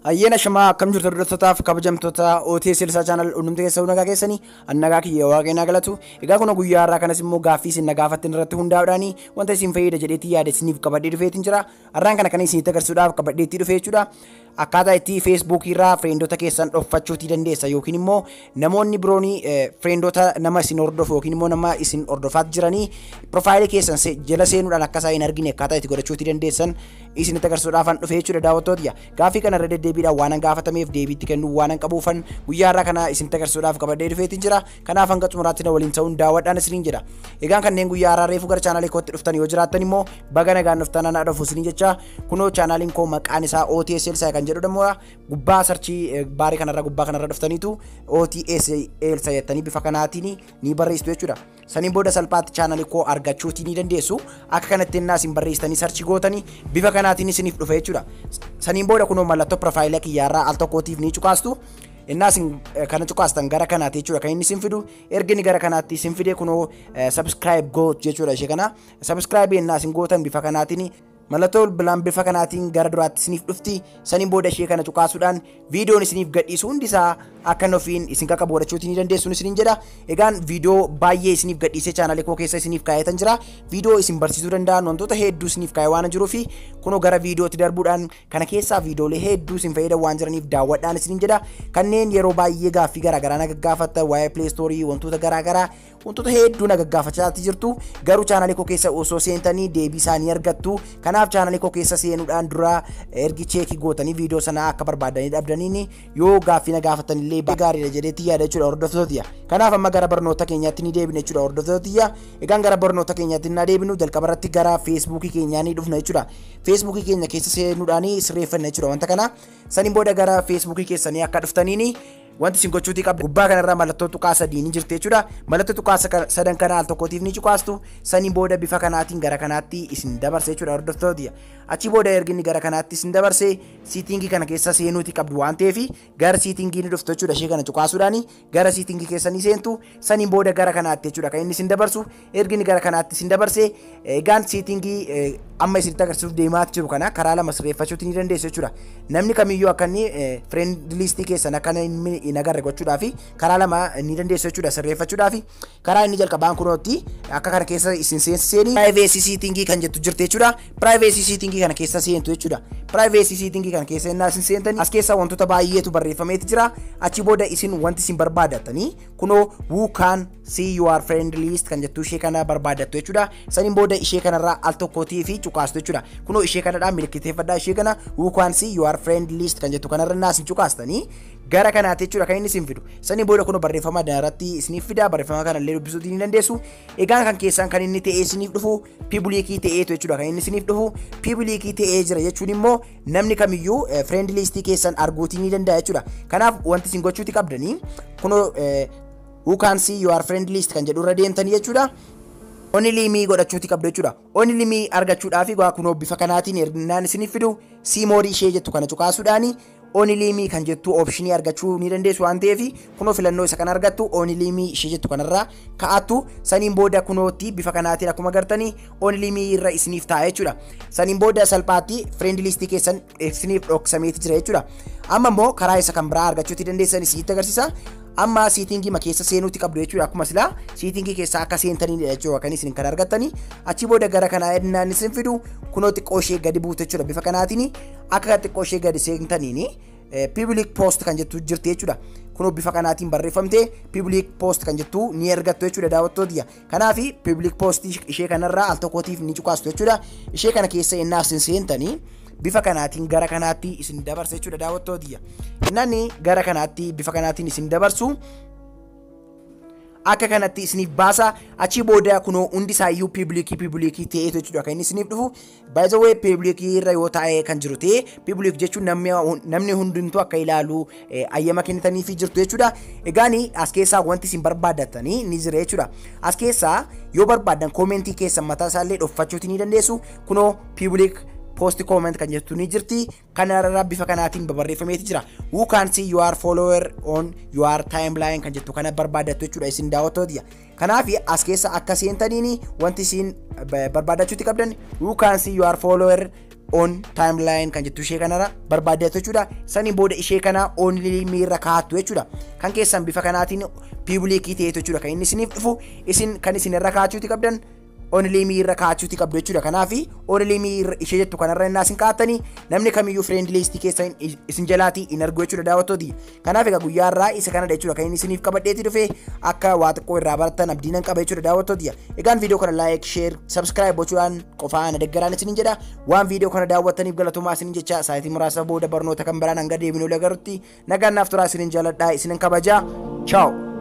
Ayyaana shamaa akkam jirtu, hordoftotaaf kabajamtoota OTS Elsaa Channel hundumti keessa nagaa keessanii? An nagaa kiyya, Waaqayyo naa galatu. Egaa kun guyyaa har'aa kanas immoo gaaffii isin na gaafattan irratti hundaa'uudhaan wanta isin fayyada jedheetii yaada isiniif qabadhee dhufeetiin jira. Har'aan kana kan isinitti agarsiisuudhaaf qabadhee itti dhufe jechuudha. Akkaataa itti Feesbuukii irraa friendota keessan dhokfachuutii dandeessa, yookiin immoo namoonni biroon friendota nama isin hordofu yookiin immoo nama isin hordofaat jiranii profileii keessan jala seenuudhaan akka isaan hin argine akkaataa itti godhachuutii dandeessan isinitti agarsiisuudhaaf an dhufe jechuudha, daawwattoota. Gaaffii kana irra deddeebiidhaan waan an gaafatameef, deebiitti kennuu waan an qabuufan guyyaa har'aa kana isinitti agarsiisuudhaaf qabadhee dhufeetiin jira. Kanaaf hanga xumuraatti na waliin ta'uun daawwadhaan isiniin jedha. Egaan kanneen guyyaa har'aa reefu gara channelii kootti dhuftan yoo jiraattan immoo, baga nagaan dhuftan, anaa dhufu isiniin jecha. Kunoo channeliin koo maqaan isaa OTS Elsaa kan jedhudha immoo gubbaa search barii kanarra, gubbaa kanarra dhuftaniitu OTS Elsa jettanii bifa kanaatiin ni barreessitu jechuudha. Saniin booda salphaatti channelii koo argachuutii ni dandeessu. Akka kanatti innaa isin barreessitanii search gootanii bifa kanaatiin isiniif dhufa jechuudha. Saniin booda kunoo mallattoo profile kiyyaarraa al tokkootiif ni cuqaastu. Innaa isin kana cuqaastan gara kanaatti jechuudha kan inni isin fidu. Erga inni gara kanaatti isin fide, kunoo subscribe goot jechuudha ishee kana. Subscribe innaa isin gootan bifa kanaatiin mallattoo bilbilaan bifa kanaatiin gara duraatti isiniif dhufti. Saniin booda ishee kana cuqaasuudhaan viidiyoon isiniif gadhiisu hundi isaa akka inni ofiin isin qaqqabu godhachuutii ni dandeessu isiniin jedha. Egaan viidiyoo baay'ee isiniif gadhiisee channelii koo keessa isiniif kaa'eetan jira. Viidiyoo isin barsiisuu danda'an wantoota hedduu isiniif kaa'ee waan jiruufi, kunoo gara viidiyootti darbuudhaan kana keessaa viidiyoolee hedduu isin fayyadan waan jiraniif daawwadhaan isiniin jedha. Kanneen yeroo baay'ee gaaffii garaagaraa na gaggaafattan, waa'ee Play Storeii, wantoota garaagaraa, wantoota hedduu na gaggaafachaa jirtu, garuu channelii koo keessa osoo seentanii deebii isaanii argattu. Kanaaf channelii koo keessa seenuudhaan dura ergi check gootanii viidiyoo sanaa akka barbaadanii dhabdaniin yoo gaaffii na gaafatan illee gaariidha jedheetti yaada jechuudha, hordoftootiyya. Kanaaf amma gara barnoota keenyaatti ni deebina jechuudha, hordoftootiyya. Egaan gara barnoota keenyaatti ni deebinu, jalqaba irratti gara Feesbuukii keenyaa ni dhufna jechuudha. Feesbuukii keenya keessa seenuudhaan sirreeffanna jechuudha wanta kana. Saniin booda gara Feesbuukii keessanii akka dhuftaniini wanti isin gochuutii qabdu, gubbaa kanarraa mallattoo tuqaa sadii ni jirti jechuudha. Mallattoo tuqaa sadan kana al tokkootiif ni cuqaastu. Saniin booda bifa kanaatiin gara kanaatti isin dabarse jechuudha, hordoftoota. Achi booda ergi inni gara kanaatti isin dabarse, settingii kana keessa seenuutii qabdu waan ta'eef gara settingii ni dhuftu jechuudha. Ishee kana cuqaasuudhaan gara settingii keessa ni seentu. Saniin booda gara kanaatti jechuudha kan inni isin dabarsu. Ergi inni gara kanaatti isin dabarse, egaan settingii amma isinitti agarsiisuuf deemaa jiru kana karaa lama sirreeffachuutii ni dandeessu jechuudha. Namni kamiyyuu akka inni friend listii keessan akka inni hin agarre gochuudhaaf karaa lama ni dandeessu jechuudha sirreeffachuudhaaf. Karaa inni jalqabaan kunootti akka kana keessa isin seensiseeni privacy settingii kan jettu jirti jechuudha. Privacy settingii kana keessa seentu jechuudha. Privacy settingii kana keessa innaa isin seentanii as keessa wantoota baay'eetu barreeffameeti jira. Achi booda isin wanti isin barbaadattanii kunoo "Who can see your friend list" kan jettu ishee kana barbaadattu jechuudha. Saniin booda ishee kanarraa al tokkootii fi cuqaastu jechuudha. Kunoo ishee kanadhaan milkiteeffadhaa, ishee kana "Who can see your friend list" kan jettu kanarra innaa isin cuqaastanii gara kanaatti jechuudha kan inni isin fidu. Saniin booda kunoo barreeffama irratti isiniif fida, barreeffama kana illee dubbisuu ni dandeessu. Egaan kan keessaan kan inni ta'ee isiniif dhufu publicii ta'eetu jechuudha kan inni isiniif dhufu. Publicii ta'ee jira jechuun immoo namni kamiyyuu friend listii keessan arguutii ni danda'a jechuudha. Kanaaf wanti isin gochuuti qabdanii kunoo "Who can see your friend list" kan jedhu irra deemtanii jechuudha. Only me godhachuuti qabdu jechuudha. Only me argachuudhaaf kunoo bifa kanaatiin erginaan isiniif fidu, see more ishee jettu kana cuqaasuudhaani only me kan jettu optionii argachuu ni dandeessu waan ta'eef, kunoo filannoo isa kana argattu, only me ishee jettu kanarraa ka'attu. Saniin booda kunootti bifa kanaatiin akkuma agartanii only me irra isiniif ta'a jechuudha. Saniin booda salphaatti friend listii keessan isiniif dhoksameeti jira jechuudha. Amma immoo karaa isa kan biraa argachuuti dandeessan isinitti agarsiisa. Amma settingii ma keessa seenuuti qabdu jechuudha. Akkuma silaa settingii keessa akka seentanidha jechuudha kan isin kan argattanii. Achi booda gara kanaa ednaan isin fidu, kunoo xiqqoo ishee gadi buute jechuudha. Bifa kanaatiin akka xiqqoo ishee gadi seentaniini public post kan jettu jirti jechuudha. Kunoo bifa kanaatiin barreeffamte, public post kan jettu ni argattu jechuudha, daawwattootiyya. Kanaaf public post ishee kanarraa al tokkootiif ni cuqaastu jechuudha. Ishee kana keessa ennaaf isin seentanii bifa kanaatiin gara kanaatti isin dabarsa jechuudha, daawwattootiyya. Innaan gara kanaatti bifa kanaatiin isin dabarsu, akka kanatti isiniif baasa. Achi booda kunoo hundi isaayyuu publicii ta'eetu jechuudha kan inni isiniif dhufu. By the way, publicii irra yoo taa'ee kan jiru ta'e, public jechuun namni hundumtuu akka ilaalu ayyama kennitaniifii jirtu jechuudha. Egaani as keessaa wanti isin barbaadattanii ni jira jechuudha. As keessaa yoo barbaadan commentii keessan mataa isaallee dhoffachuuti ni dandeessu. Kunoo public post comment kan jettu ni jirti. Kanarra bifa kanaatiin babarreeffameeti jira. "Who can see your follower on your timeline" kan jettu kana barbaadattu jechuudha isin, daawwattootiyya. Kanaaf as keessa akka seentaniini wanti isin barbaadachuuti qabdan "Who can see your follower On timeline kan jettu ishee kanarra barbaaddattu jechuudha. Saniin booda ishee kana only me irra kaa'attu jechuudha. Kan keessan bifa kanaatiin public ta'etu jechuudha kan inni isiniif dhufu. Isin kan isin irra kaa'achuuti qabdan only me irra kaa'achuuti qabdu jechuudha. Kanaaf only me ishee jettu kanarra innaa isin kaa'attanii, namni kamiyyuu friend list keessa isin jalaatii hin argu jechuudha, daawwattooti. Kanaaf egaa guyyaa irraa isa kanadha jechuudha kan inni isiniif qabadheeti dhufe. Akka waa xiqqoo irraa barattan abdii nan qaba jechuudha, daawwattooti. Egaan viidiyoo kana like, share, subscribe gochuudhaan qofaan na deeggaraan isiniin jedha. Waan viidiyoo kana daawwattaniif galatoomaa isiniin jecha, sa'aatii muraasa booda barnoota kan biraan hanga deebinuu agarrutti nagaan naaf turaa. Isiniin jaaladhaa, isinin kabajaa. Ciao.